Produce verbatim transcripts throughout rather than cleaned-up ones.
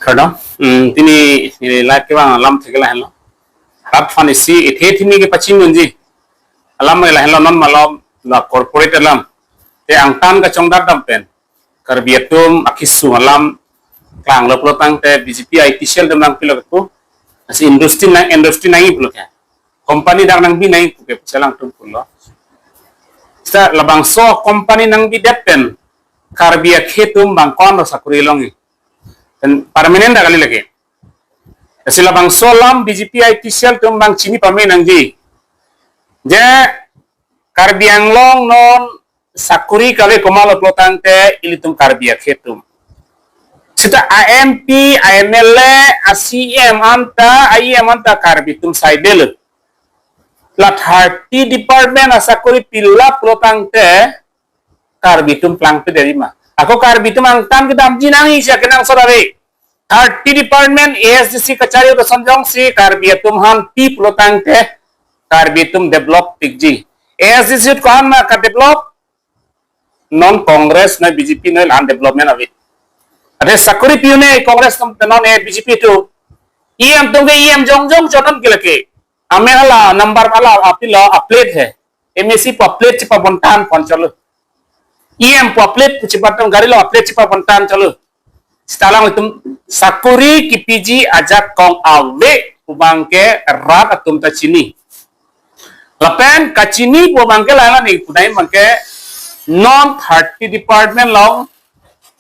Kardom, hmm, pini, eh, live kevang alam thek lahenlo. Rat aphan isi, ithe thimi kepachini unji. Alam lahenlo non malom, la corporate alam. Te angtan kachongdat dam pen. Karbi atum akesung alam klanglo pulo tangte B J P I T cell atum nangpilo kepu. Lasi industry nang, industry nangji pulo ke. Company dak nangbi nangji pu ke pu alangtum pulo. Seta labangso company nangbidet pen Karbi akhei atum bang ko-an lo sakori longji. Pen permanent dak kali lake. Lasi labangso alam B J P I T cell atum bang chini pame nangji. Je Karbi Anglong non sakori kave komatlo pulo tangte ilitum Karbi akhei atum. Seta a M P, a M L A, a C M anta, a E M anta Karbi atum saidelo. La thirty department asakori pilap pulo tangte Karbi atum plangpedetji ma. Ako Karbi atum angtan kedamji nangji si akenangsot ave. Thirty department A S D C kachari udason jongsi Karbi atum aphan pi pulo tangte Karbi atum develop pikji. A S D C ko-an ma kadevelop, non Congress non B J P non la-an development ave. Ante sakori pi-un-e Congress atum non, eh, B J P atum. E M atum ke E M jongjong chonon ke lake. Amen ala number ala apilo a plate he. M A C pu a plate chepabontan pon cholo. E M pu a plate chepabontan, gari along a plate chepabontan cholo. Seta alangtum sakori kepiji ajakong ave pu abangke rat atum ta chini. Lapen kachini pu abangke la la ni punai abangke non thirty department along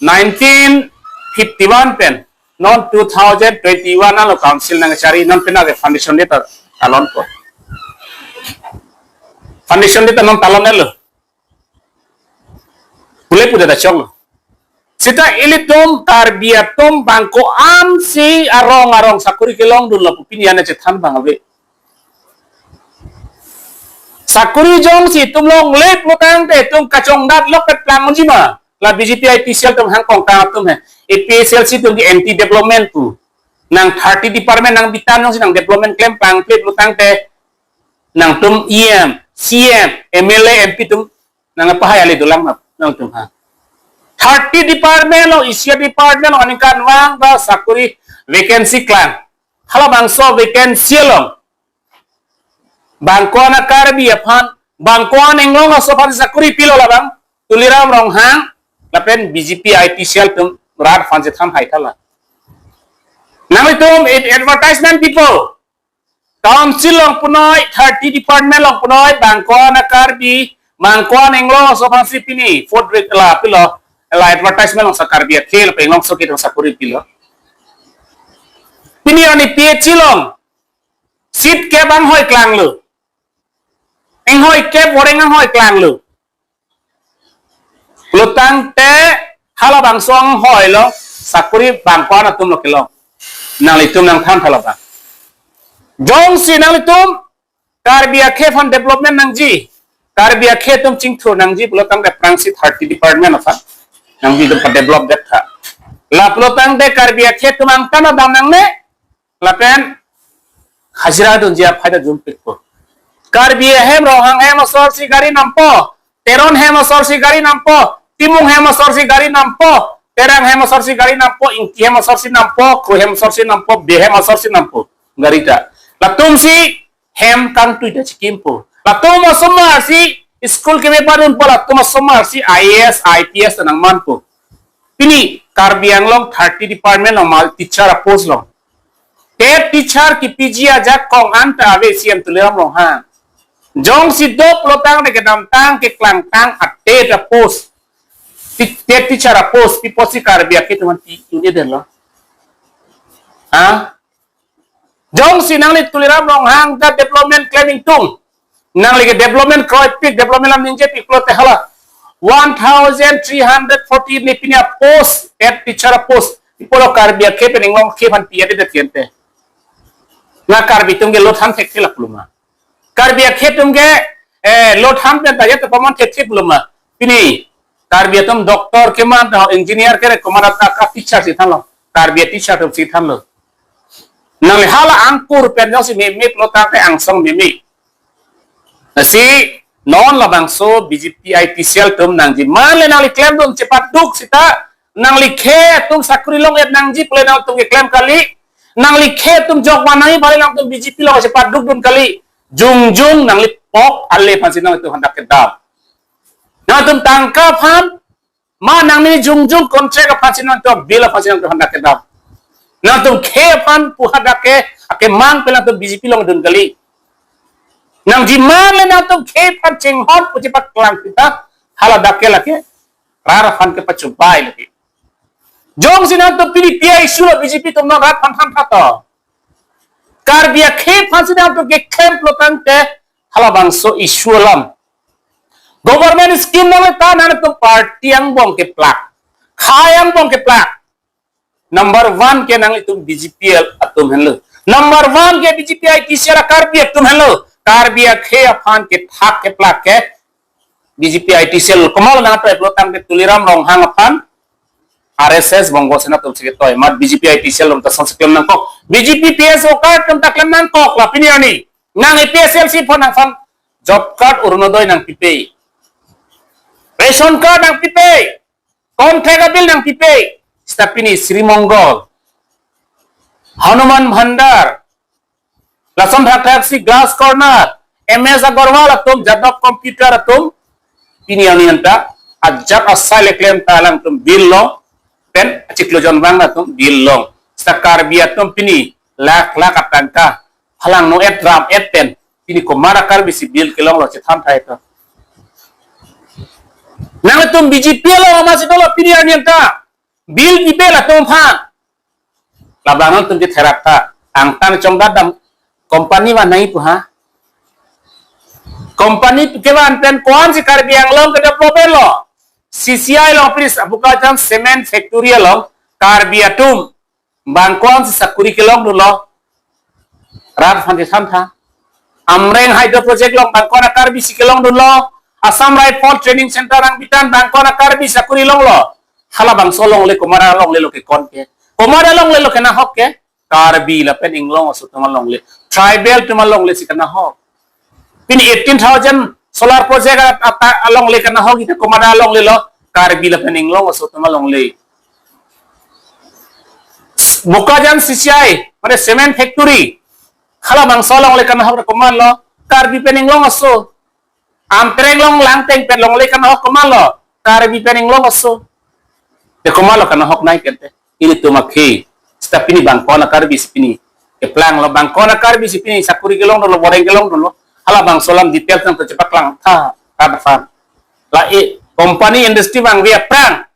nineteen fifty-one pen non two thousand twenty-one alo council nangchari, non penang ke foundation day ta talon po. Foundation day ta non talon-etlo. Pule pudet ta choklo. Seta ilitum Karbi atum bang ko-an si arong arong sakori kelongdunlo pu pini an chethan abang ave. Sakori jongsi itum longle pulo tangte itum kachongdatlo pet plang unji ma. La B J P I T cell atum hangkong kang atum he. A P H L C atum ke anti development pu. Nang thirty department nangbitan jongsi nang development klem plangple pulo tangte nangtum E M, C M, M L A, M P atum nangpahai ale dolang ma nangtum ha. Thirty department along, isi department along aningkanvang ta sakori vacancy klang. Halabangso vacancy along bang ko-an a-Karbi aphan, bang ko-an Anglong aso aphan sakori pilo labang, Tuliram Ronghang lapen B J P I T cell atum rat aphan chethan hai thala. Nanglitum ad-, advertisement pipo. Council along punoi, thirty department along punoi, bang ko-an a-Karbi, bang ko-an Anglong aso aphansi pini fourth grade la pilo, la advertisement along sa Karbi akhei lapen Anglong aso akhei atum sakori pilo. Pini ani P H C along seat kep anghoi klanglo. Anghoi kep voreng anghoi klanglo. Pulo tangte halabangso anghoi along sakori bang ko-an atumlo kelong. Nanglitum nangthan tha labang. Jongsi nanglitum Karbi akhei aphan development nangji, Karbi akhei atum chingthur nangji pulo tangte aphrangsi thirty department aphan nangji atum pa-develop det tha. La pulo tangte Karbi akhei atum angtan adam nangne, lapen hajira dunji aphai ta jumpikpo. Karbi ahem, Ronghang ahem asor si gari nampo, Teron ahem asor si gari nampo, Timung ahem asor si gari nampo, Terang ahem asor si gari nampo, Ingti ahem asor si nampo, Kro ahem asor si nampo, Bey ahem asor si nampo gari ta. Latumsi hem kangtui ta chikimpo. Latum asomar si school keme padunpo, latum asomar si I A S, I P S ta nangmanpo. Pini Karbi Anglong thirty department along mal teacher a-post along. Te teacher kepiji ajakong anta ave C M Tuliram Ronghang. Jongsi do pulo tangte kedamtang keklangtang a-TET a-post. Ti-, TET teacher a-post, pi apotsi Karbi akhei atum aphan pi-un-edetlo. Ha? Jongsi nangli Tuliram Ronghang ta development klem ingtung. Nangli ke development kroipik, development alam ningjepik pulote hala one thousand three hundred forty ni pini a-post, TET teacher a-post. Pi apotlo Karbi akhei pen Anglong akhei aphan pi-edet ante. Na Karbi atum ke lot han thekthe la pulo ma. Karbi akhei atum ke, eh, lot han pen ta ya to pamon thekthe pulo ma. Pini Karbi atum doctor keman ta engineer kere komat anta ka-teacher si thanlo. Karbi a-teacher atum si thanlo. Nangli hala angkur pen jongsi meme pulo tangte angsong meme. Lasi non labangso B J P I T cell atum nangji, mane nangli klemdun chepaduk seta nangli khei atum sakori long-et nangji pule nangtum keklem kali. Nangli khei atum jokvan nangji pule nangtum B J P along chepadukdun kali. Jongjong nangli pok ale aphansi nangtum hadak kedam. Nangtum tangka aphan, ma nangli jongjong contract aphansi nangtum, bill aphansi nangtum hadak kedam. Nangtum khei aphan pu hadak ke, akemang pule nangtum B J P along dun kali. Nangji man le nangtum khei aphan chinghon pu chepaklang kita, haladak ke lake rat aphan kepachubai lake. Jongsi nangtum pini P I issue lo B J P atum non rat aphan than tha to. Karbi akhei aphansi nangtum keklem pulo tangte halabangso issue alam. Government scheme nang ta nangtum party angbong keplak. Khei angbong keplak. Number one ke nanglitum B J P atum henlo. Number one ke B J P I T cell a Karbi atum henlo. Karbi akhei aphan kethak keplak ke B J P I T cell. Komat nangtum pulo tangte Tuliram Ronghang aphan R S S Bongo Sena atumsi ketoi. Mat B J P I T cell atum ta sonsi klem nangkok. B J P P S O card atum ta klem nangkok. La pini arni nang A P H L C aphan nangphan job card, Orunodoi nangpipe. Ration card nangpipe. Contract abill nangpipe. Seta pini Sri Mongol, Hanuman Bhandar, lason thakthak si Glass Corner, M S Agarwal atum, Jadok Computer atum, pini arni anta ajat asai le klem ta alangtum bill long pen achiklo jon vang atum bill long. Seta Karbi atum pini lakh lakh atangka halangno et ram et pen pini komat a Karbi si bill kelonglo chethan thai to. Nangtum B J P along amatsi dolo pini arni anta bill pipe latum aphan. Labang nangtum chetherak tha. Angtan chongdat dam company van nangji pu ha. Company kevan pen ko-ansi Karbi Anglong ke develop lo. C C I along pini Bokajan cement factory along Karbi atum bang ko-ansi sakori kelongdunlo. Rat aphan chethan tha. Amreng Hydro Project along bang ko-an a Karbi si kelongdunlo. Assam Rifle Training Center nangbitan bang ko-an a Karbi sakori longlo. Halabangso longle komat a longle lo ke kon ke. Komat a longle lo ke nahok ke. Karbi lapen Inglong aso atum alongle. Tribal atum alongle si kenahok. Pini eighteen thousand solar project a, a, a, alongle kenahok ite komat a longle lo, Karbi lapen Inglong aso atum alongle. Bokajan C C I, mane cement factory. Halabangso alongle kenahok komat lo, Karbi pen Inglong aso. Amtreng long Langteng pen longle kenahok komat lo, Karbi pen Inglong aso. Te komat lo kenahok nai kente. Ilitum akhei. Seta pini bang ko-an a Karbi si pini keplanglo, bang ko-an a Karbi si pini sakori kelongdunlo, boreng kelongdunlo. Halabangso alam details nangtum chepaklang tha, rat aphan. La e company industry vangve aphrang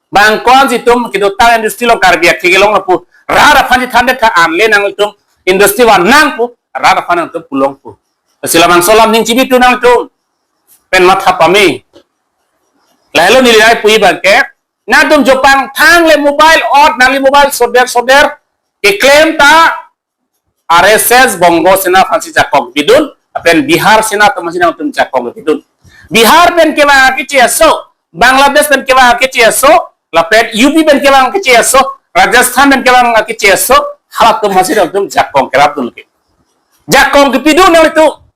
bang ko-ansi itum kedotang industry along Karbi akhei kelong pu rat aphan chethan det tha, anle nangtum industry van nang pu rat aphan nangtum pulong pu. Lasi labangso alam ning chibi tu nangtum pen matha pame. Lahelo neli nangpu abang ke, nangtum jopang thang le mobile ot, nangli mobile soder soder keklem ta, R S S Bongo Sena aphansi jakong pidun, lapen Bihar Sena atum aphansi nangtum jakong pidun. Bihar pen kevang akeche aso, Bangladesh pen kevang akeche aso, lapen U P pen kevang akeche aso, Rajasthan pen kevang akeche aso, halatum aphansi nangtum jakong kerapdun ke. Jakong kepidun nangtum.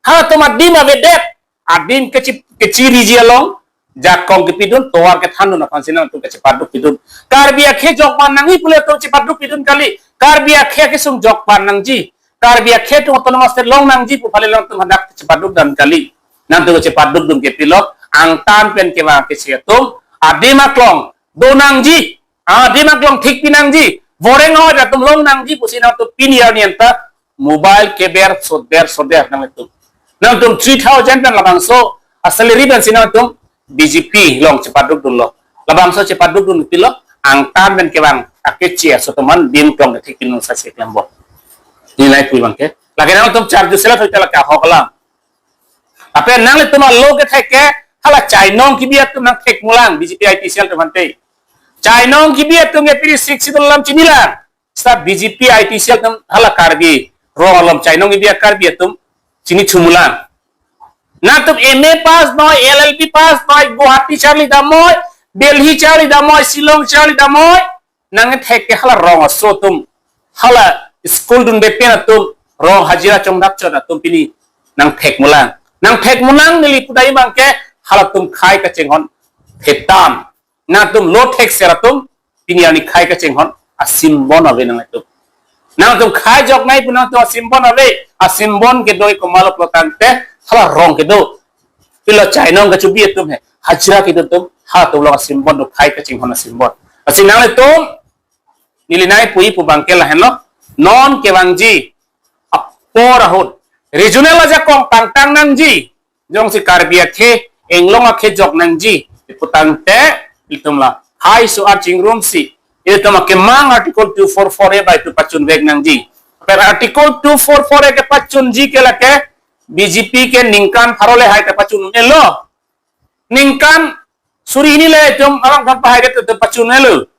Halatum adim avedet, adim kechi-, kechiriji along, jakong kepidun, tovar kethandun aphansi nangtum kechepaduk pidun. Karbi akhei jokvan nangji pule atum chepaduk pidun kali. Karbi akhei akesung jokvan nangji. Karbi akhei atum autonomous state long nangji pu pale nangtum hadak chepadukdam kali. Nangtum chepadukdun kepilo, angtan pen kevang akeche atum, adim aklong do nangji, adim aklong thikpi nangji, boreng ahoi atum long nangji pusi nangtum pini arni anta mobile keber soder soder nangtum. Nangtum three thousand pen labangso a salary pensi nangtum B J P along chepadukdunlo. Labangso chepadukdun pilo, angtan pen kevang akeche aso atum an adim aklong thikpi nang sasi klembo. Neli nangpu abang ke. Lake nangtum charju selat hotel ke ahok alam. Lapen nanglitum alo kethek ke, hala chainong kebi atum nangthek mulang, B J P I T cell atum ante. Chainong kebi atum ke pini Sixth Schedule alam chinilang. Seta B J P I T cell atum hala Karbi rong along chainong kebi a Karbi atum chini thumulang. Nangtum M A pass noi, L L B pass noi, Guwahati charli damnoi, Delhi charli damnoi, Shillong charli damnoi. Nangthek ke hala rong aso atum, hala school dunde pen atum, rong hajira chongdak chot atum pini nangthek mulang. Nangthek mulang neli pudai abang ke halatum khei kachinghon thetan. Nangtum lo thekser atum, pini arni khei kachinghon asimbon ave nangtum. Nangtum khei joknei pu nangtum asimbon ave, asimbon kedo komatlo pulotangte, hala rong kedo. Pilo chainong kachebi atum he, hajira kedo atum, ha atum along asimbon do, khei kachinghon asimbon. Lasi nanglitum, neli nangpuji pu abangke lahenlo, non kevangji apor ahut regional ajakong tangtang nangji, jongsi Karbi akhei, Anglong akhei jok nangji pu tangte, ilitum la hai so-ar chingrumsi, ilitum akemang Article two four four A bai tu pachunvek nangji. Pen Article two four four A kepachunji ke lake B J P ke ningkan pharo le hai ta pachun-elo. Ningkan suri hini le itum arong kan pahai ke tu pachun-elo.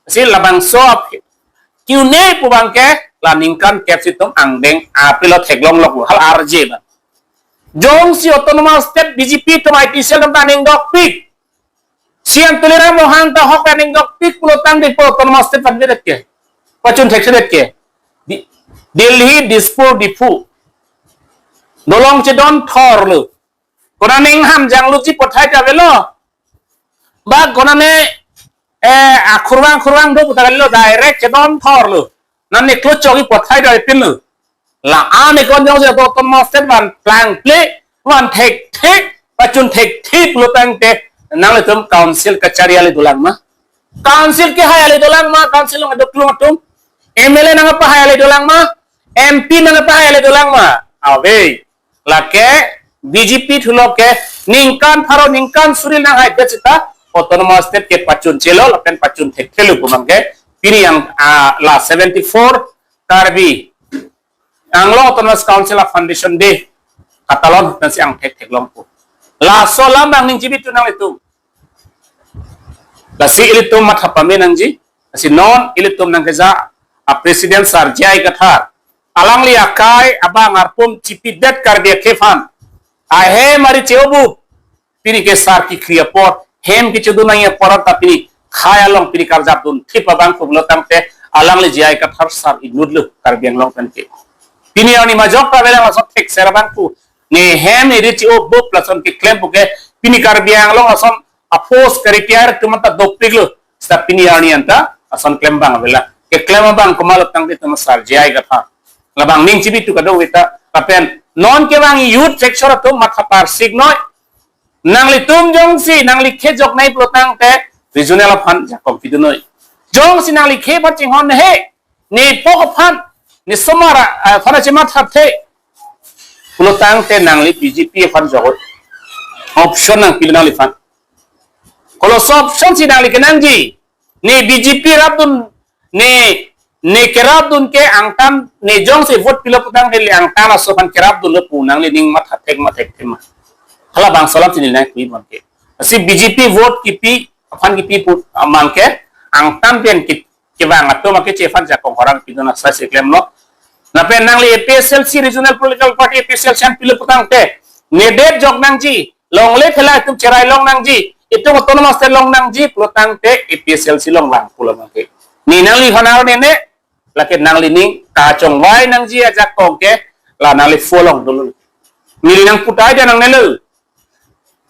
Lasi labangso ap-, keu-ne pu abangke la ningkan kep si itum angdeng apilo theklonglok lo, hala arje abang. Jongsi autonomous state B J P atum I T cell atum ta aning dokpik, C N Tuliram Ronghang ta ahok aning dokpik pulotangte pu autonomous state pachundet ke, pachun theksedet ke. Di-, Delhi, Dispur, Diphu dolong chedon thorlo. Konane ingham jangluji aputhak ta avelo. Ba konane, eh, akhurvang khurvang do aputhak avelo, direct chedon thorlo. Nane klo chogi aputhak ta avepinlo. La-an ekon jongsi autonomous state van plangple, van thekthe, pachun thekthe pulotangte, nanglitum council kachari ale dolang ma? Council kehai ale dolang ma? Council along aduk klung atum, M L A nangkepahai ale dolang ma? M P nangkepahai ale dolang ma? Ave. Lake B J P thulo ke ningkan pharo ningkan suri nanghaidet seta autonomous state kepachun chelo lapen pachun thekthelo pu abangke pini yang, ah, la seventy four Karbi Anglong Autonomous Council a-foundation day katalon pensi angthek theklongpo. Laso alam abang ning chibitu nanglitum. Lasi ilitum matha pame nangji. Lasi non ilitum nangkeja a-president sar J I Kathar, alangli akai abang arpum chipidet Karbi akhei aphan. Ahem ari che-obup. Pini ke sar kekri apor, hem kechodun nangji apor ta pini khei along pini karjapdun thip abang pulotangte alangli J I Kathar sar inutlo Karbi Anglong pen ke. Pini arni majok ta avelang lason thekser abang pu. Ne hem ne ri che-obup lason keklem pu ke pini Karbi Anglong ason a-post ka-retire atum ta dopiklo. Seta pini arni anta ason klem abang avelang. Keklem abang komatlo tangte itum sar J I Kathar. Labang ning chibitu kadokave ta. Lapen non kevang youth section atum matha parsik noi. Nanglitum jongsi nangli khei joknei pulotangte regional aphan jakong pidun noi. Jongsi nangli khei aphan chinghon he, ne pok aphan, ne somar, ah, aphan chemathathe pulotangte nangli B J P aphan jok-oi. Option nangpilo nangliphan. Koloso option si nangli kenangji. Ne B J P rapdun, ne, ne kerapdun ke angtan, ne jongsi vote pilo pulotangte le angtan aso aphan kerapdunlo pu nangli ning matha thek ma thekthe ma? Halabangso alam si neli nangpuji abangke. Lasi B J P vote kipi, aphan kipi pu abangke angtan pen ki, kevang atum akeche aphan jakong horang pidun asai si klemlo. Lapen nangli A P H L C regional political party A P H L C an pilo pulotangte, ne det jok nangji, longle phela itum cherai long nangji, itum autonomous state long nangji pulotangte A P H L C longlang pulo abangke. Ne nangliphan arone ne, lake nangli ning kachongvai nangji ajakong ke la nangli folong dolo. Neli nangputhai dia nangnelo.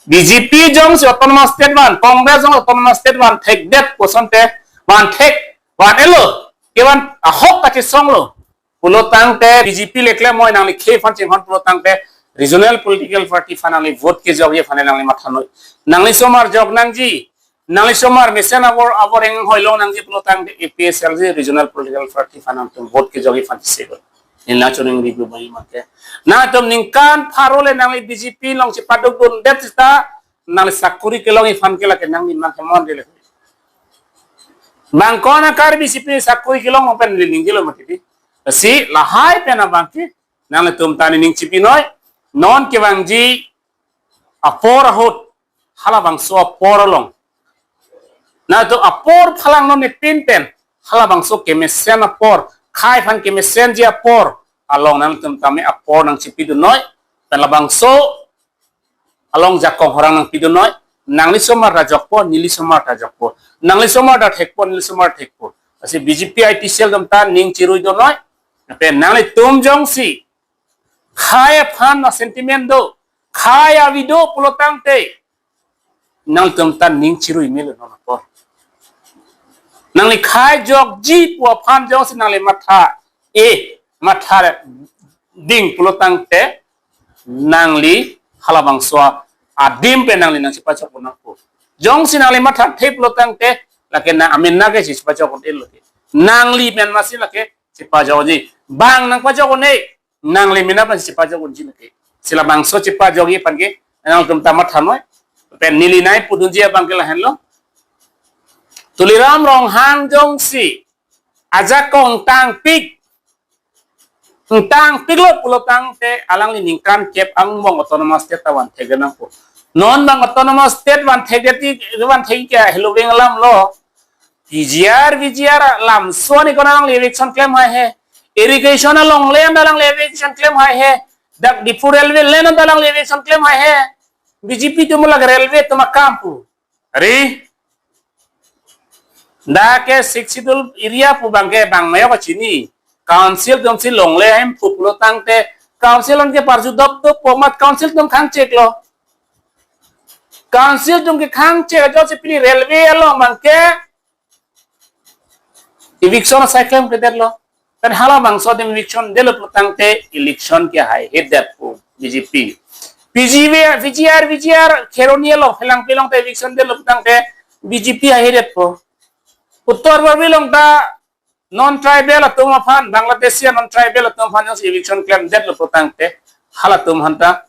B J P jongsi autonomous state van, Congress jong autonomous state van thekdet pu asonte, van thek, van-elo, kevan ahok kachesonglo pulotangte B J P le klem noi, nangli khei aphan chinghon pulotangte regional political party aphan nangli vote kejokji aphan nangli matha noi. Nangli somar jok nangji, nangli somar mesen abor, abor enghoi long nangji pulotangte A P H L C regional political party aphan nangtum vote kejokji aphan si do. Neli nangchoningri abang abangke. Nangtum ningkan pharo le nangli B J P along chepadukdundet seta nangli sakuri kelongji aphan ke lake nangli nangkemon dele. Bang ko-an a-Karbi si pini sakuri kelong pen neli ningjelo mati di. Si lahai pen abangke nanglitum ta ne ning chipi noi, non kevangji apor ahut, halabangso apor along. Nangtum apor phalang non nepin pen, halabangso kemesen apor, khei aphan kemesenji apor along nangtum tame apor nangchipidun noi, pen labangso along jakong horang nangpidun noi, nangli somar ta jokpo, neli somar ta jokpo, nangli somar ta thekpo, neli somar thekpo. Lasi B J P I T cell atum ta ning chiruidun noi, lapen nanglitum jongsi khei aphan a-sentiment do, khei avi do pulotangte, nangtum ta ning chirui melo non apor. Nangli khai jokji pu aphan jongsi nangli matha e, matha ding pulo tangte, nangli halabangso adim pen nangli nangchepachok nangpo. Jongsi nangli mathathe pulo tangte, lake nang amena ke chepachok un-elo ke. Nangli pen masi lake chepachokji. Bang nangpachok un-e, nangli mena pen chepachok unji lake. Lasi labangso chepachokji aphan ke nangtum ta matha noi. Pen neli nai pudunji abang ke lahenlo. Tuliram Ronghang jongsi ajakong tangpik, tangpiklo pulo tangte alangli ningkan kep angbong autonomous state ta vanthek nangpo. Non bang autonomous state vanthekdet ti, vanthek ke helo veng alamlo. P G R, V G R lamso ni kona alangli eviction klem haihe. Irrigation alongle anta alangli eviction klem haihe. Dak Diphu railway line anta alangli eviction klem haihe. B J P atum lake railway atum akam pu. Are, dak ke Sixth Schedule area pu abang ke bang mayo kachini. Council atumsi longle hem pu pulo tangte, council an ke parju dopdop po, mat council atum khangcheklo. Council atum ke khangchek ajoksi pini railway along abang ke eviction asai klemkledetlo. Pen halabangso adim eviction detlo pulo tangte election ke haihedetpo B J P. P G V, V G R, V G R Kheroni along Phelangpi along ta eviction detlo pulo tangte B J P haihedetpo. Uttar Borbil along ta non-tribal atum aphan, Bangladeshi non-tribal atum aphan jongsi eviction klemdetlo pulo tangte halatum aphanta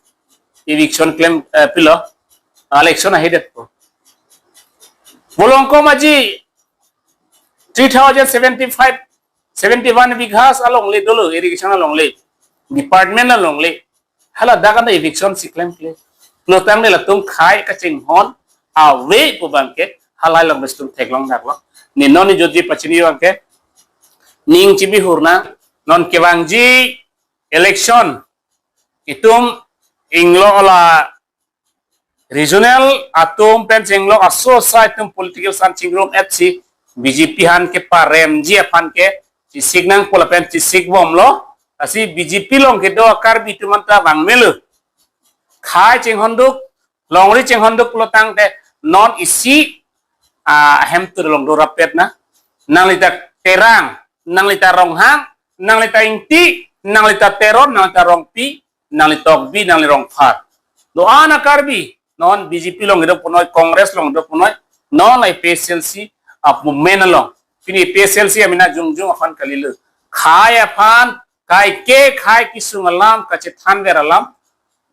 eviction klem, eh, pilo, election haihedetpo. Bolongkom aji three thousand seventy-five, seventy-one bighas alongle dolo, irrigation alongle, department alongle. Hala dak anta eviction si klemkle. Pulo tangte latum khai kachinghon ave pu abang ke halai along bes atum theklong daklo. Ne non ni jodi pachini abang ke ning chibihur nang, non kevangji election itum inglo la regional atum pen chenglok aso asai atum political san chingrum etsi B J P aphan keparemji aphan ke chesik nangpo lapen chesikbomlo. Lasi B J P along kedo Karbi atum anta vang melo. Khai chinghonduk, longri chinghonduk pulo tangte non isi, ah, ahem tur along dorapet na. Nangli ta Terang, nangli ta Ronghang, nangli ta Ingti, nangli ta Teron, nangli ta Rongpi, nangli Tokbi, nangli Rongphar. Do-an a Karbi, non B J P along kedo punoi, Congress along kedo punoi, non A P H L C a movement along. Pini A P H L C amena jongjong aphan kalilo. Khai aphan, kaike khai kesung alam, kachethanver alam,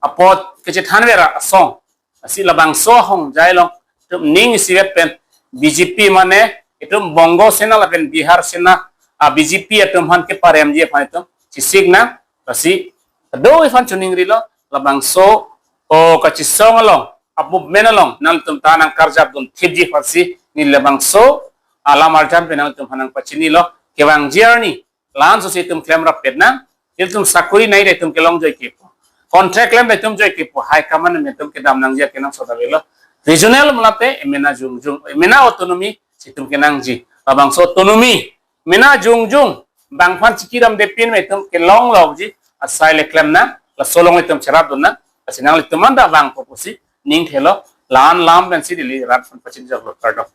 apot kachethanver asong. Lasi labangso ahongjai along itum ning isivet pen B J P mane itum Bongo Sena lapen Bihar Sena, ah, B J P atum aphan keparemji aphan itum chesik nang. Lasi do iphan choningrilo, labangso o kachesong along, a movement along nangtum ta nangkarjap dun thipji aphansi ne labangso alam arjan pen nangtum aphan nangpachinilo. Kevangji arni la-an sosi itum klemrapet nang, itum sakuri nai de itum kelong joike pu. Contract klem de itum joike pu, high command atum kedam nangji akenangsot avelo. Regional malate emena jongjong, emena autonomy si itum kenangji. Labangso autonomy, mena jongjong, bang aphan chikiramde pin me itum kelonglokji asai le klem nang, laso along itum cherapdun nang, lasi nanglitum anta vangpo pusi ning thelo, la-an lam pensi neli rat aphan pachinijoklo, kardom.